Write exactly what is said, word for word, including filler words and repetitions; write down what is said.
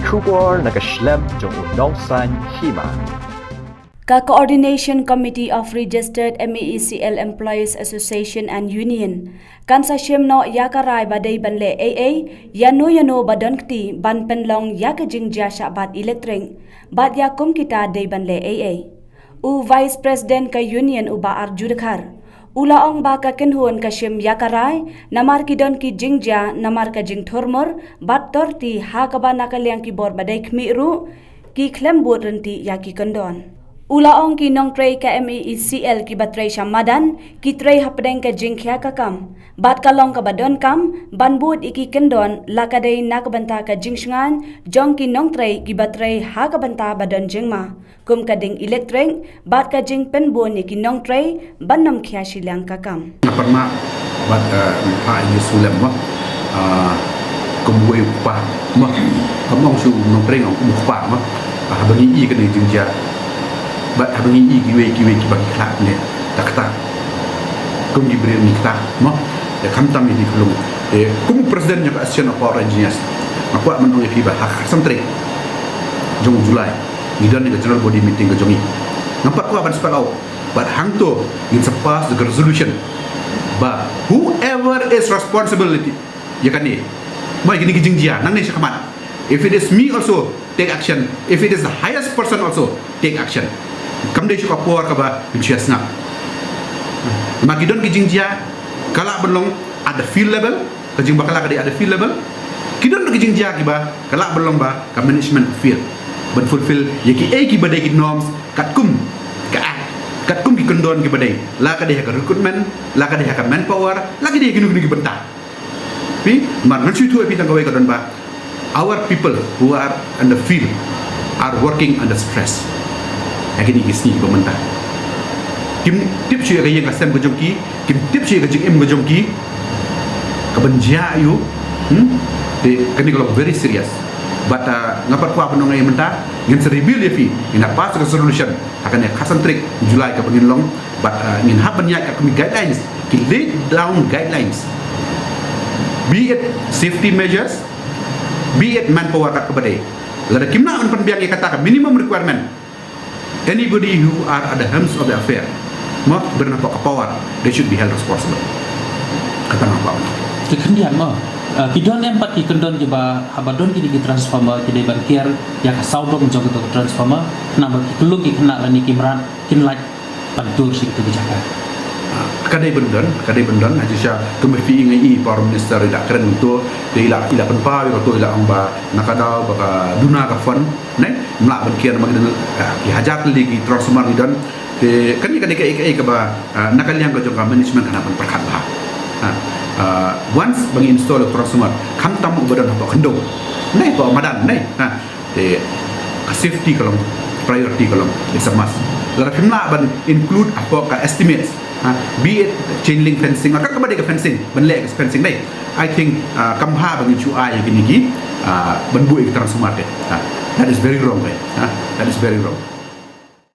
Khubor na ka shlem jong u nongsan hima. Ka Coordination Committee of Registered M E E C L Employees Association and Union kan sa shim noh ïa ka rai ba dei ban leh ei ei ïa no ïa no ba don kti ban pynlong ïa ka jingjia shah bat elektrik bad ïa kum kita dei ban leh ei ei. U Vice President ka Union u Bah Arju Dkhar u la ong ba ka kynhun ka shim ïa ka rai namar ki don ki jingjia namar ka jingthurmur bad torti ha kaba na ka liang ki bor ba dei khmih ruh ki khlem bud ryntih ïa ki kyndon. U la ong ki nongtrei ka M E E C L kiba trei sha madan ki trei hapdeng ka jingkhia ka kam bad ka long kaba donkam ban bud ïa ki kyndon la ka dei na ka bynta ka jingshngaiñ jong ki nongtrei kiba trei ha ka bynta ba don jingma kum ka ding elektrik bad ka jingpynbun ïa ki nongtrei ban ym khia shiliang ka kam. Nga pyrshah bad, eh, nga phah ïa u Sulem mo. Ah, kum uwei u kpa mo. Kam ong shuh u nongtrei, nga ong kum u kpa mo. Ah, haba ngi ïohi kane ka jingjia bad haba ngi ïohi kiwei kiwei kiba ki khlad ne da kata, kum ki briew ngi kata mo. Te khamtam ïa ki khlung. Te kum u president jong ka Association of Power Engineers, nga kwah ban ong ïa phi ba ha ka khatsan tarik jong u July ngi don ïa ka general body meeting ka jong ngi. Ngam pat kwah ban spell out, but hangto ngin sa pass the resolution ba whoever is responsibility ïa kane, ba ïa kine ki jingjia nangne shakhmat, if it is me also, take action. If it is the highest person also, take action. Kam dei shuh ka por kaba ngin shu ïa sngap. Ma ki don ki jingjia ka lah ban long at the field level, ka jingbakhla ka dei at the field level. Ki don ki jingjia kiba ka lah ban long ba ka management field ban fulfill ïa kiei kiba dei ki norms katkum ka act, katkum ki kyndon kiba dei, la ka dei ha ka recruitment, la ka dei ha ka manpower, la ka dei ha kino kino ki bynta. Phi, mar ngan shu ïathuh ïa phi tang kawei ka don ba our people who are in the field are working under stress. Ha kine ki sngi kiba mynta kim tip shuh ïa ka ïing ka sem ka jong ki, kim tip shuh ïa ka jingim ka jong ki, ka ban jia ïa u. Hmm? Te kane ka long very serious. But, uh, nga pat kwah ban ong ïa mynta ngin sa reveal ïa phi, ngin pass ka resolution ha kane ka khatsan tarik July kaba ngin long. But, uh, ngin hap ban ïaid katkum ki guidelines, ki laid down guidelines, be it safety measures, be it manpower kat kaba dei. Lada kim lah ban pynbiang ïa kata ka minimum requirement, anybody who are at the helms of the affair, mo, ba don hapoh ka power, they should be held responsible. Kata nga kwah ban ong. Ki khyndiat mo, uh, ki don em pat ki kyndon kiba haba don kine ki transformer ki dei ban kiar ïa ka sawdong jong kito ki transformer, namar ki khyllung ki khynnah lane ki mrad kin lait ban tur sha kito ki jaka. Ah, ka dei ban don, ka dei ban don, ha jingshisha kumba phi i nga i Power Minister i la kren to, te i la, i la pynpaw ïa kato, i la ong ba na ka daw ba ka duna ka fund, ne, ym lah ban kiar namar ki don, ah, ki hajar tylli ki transformer ki don. Te kane ka dei kaei kaei kaba, ah, na ka liang ka jong ka management kan hap ban pyrkhat bha. Ah, ah, once ba ngi install transformer, khamtam uba don hapoh khyndew, ne, hapoh madan, ne, ah, te ka safety ka long priority, ka long, it's a must. Lada phim lah ban include hapoh ka estimates, ha, be it chain link fencing, kat kaba dei ka fencing, ban leh ka fencing dei, I think, ah, kam bha ba ngin shu ai ïa kine ki, ah, ban buh ïa ki transformer te. Ha, that is very wrong, eh. Ha, that is very wrong.